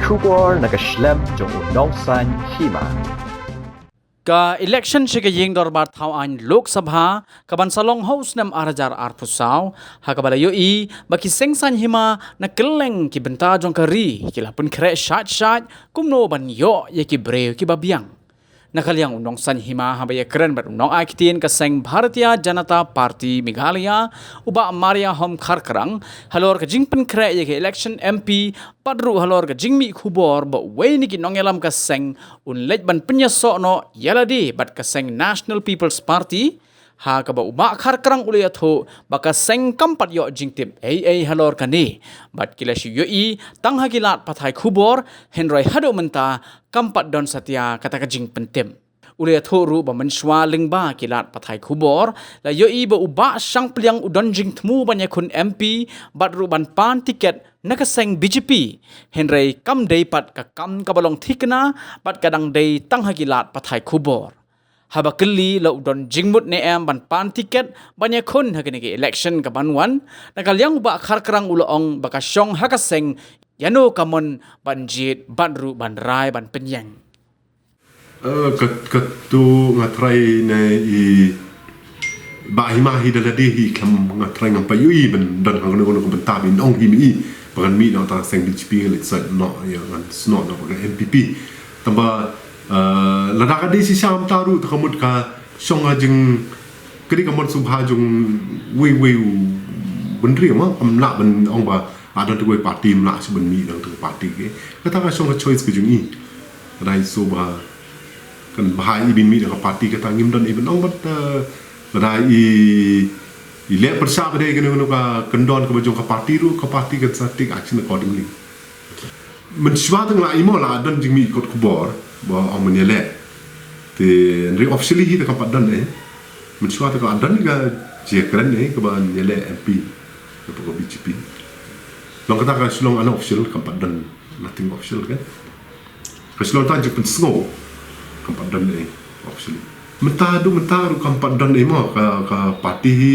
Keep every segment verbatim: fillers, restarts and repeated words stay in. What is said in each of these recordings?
Khubor na ka shlem jong u Nongsaiñ Hima. Ka election sha ka ïing dorbar thaw aiñ Lok Sabha, ka ban sa long ha u snem ar hajar arphew saw, ha kaba la ïohi ba ki seng saiñ hima na kylleng ki bynta jong ka ri ki la pynkhreh shait shait kumno ban ïoh ïa ki briew kiba biang. Na ka liang u nongsaiñ hima haba ïakren bad u nongai ktien ka seng Bharatiya Janata Party Meghalaya, u Bah Mariahom Kharkrang, halor ka jingpynkhreh ïa ka election M P, bad ruh halor ka jingmih khubor ba uwei na ki nongïalam ka seng un leit ban pynïasoh noh ïa lade bad ka seng National People's Party, ha kaba u Bah Kharkrang u la ïathuh ba ka seng kam pat ïoh jingtip ei ei halor kane, bad ki la shu ïohi tang ha ki lad pathai khubor, hynrei haduh mynta kam pat don satia kata ka jingpyntip. U la ïathuh ruh ba mynshuwa lyngba ki lad pathai khubor la ïohi ba u Bah Shangpliang u don jingthmu ban ïakhun M P bad ruh ban pan tiket na ka seng B J P, hynrei kam dei pat ka kam kaba long thikna bad ka dang dei tang ha ki lad pathai khubor. Haba kylli la u don jingmut ne em ban pan tiket ban ïakhun ha kane ka election ka ban wan, na ka liang u Bah Kharkrang u la ong ba ka shong ha ka seng ïa no ka mon ban jied bad ruh ban rai ban pynïeng. Eh, ka, ka tu nga trai ne i ba hi ma hi da lade hi kam nga trai ngam pa yu i ban don hang no no ka bynta bin ong hi mi i ba kan mi no ta seng di chipi ngan leit sait no ya ngan sno no ba ka M P P. Tamba, eh, lada ka di si sham ta ru ta ka mut ka shong ha jing ka di ka mon subha jong wei wei u bendri ma kam la ban ong ba a don tu wei party mla si ban mi dang tu party ke. Kata ka shong ka choice ka jong i. Kadai so ba kan bha i bin mih da ka party kata ngim don i ban ong bad, eh, lada i i leh pyrshah ba dei kano kano ka kyndon kaba jong ka party ruh ka party kan sa take action accordingly. Mynshuwa tang la i mo la don jingmih kot khubor ba ong ban ïaleh. Te nri officially hi ta ka pat don eh. Mynshuwa ta ka don ka jingkren eh kaba ïaleh M P. Kaba ka B J P. Long kata ka Shillong unofficial ka pat don nothing official kan. Ka Shillong ta jingpynsngew kam pat don eh officially. Mynta du mynta ruh kam pat don eh mo ka, ka party hi,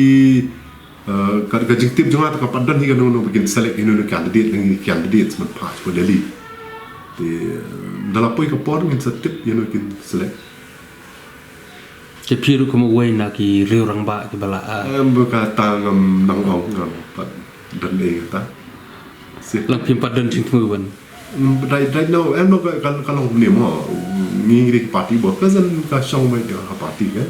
eh, ka, ka jingtip jong nga ta kam pat don hi ka no no ba kin select hi no no candidate lang hi candidate man pa ko Delhi. Te, eh, da la poi ka por ngin sa tip hi no kin select. Te phi ruh kum uwei na ki riew rangbah kiba la, ah. Em, ba ka ta ngam nang ong ngam pat don eh ta. Si. Lang phim pat don jingthmu ban. Right, right now, em no ka, ka, ka long ne mo, ngi ngi ki party bo, ka zan ka shong mai ka party ka.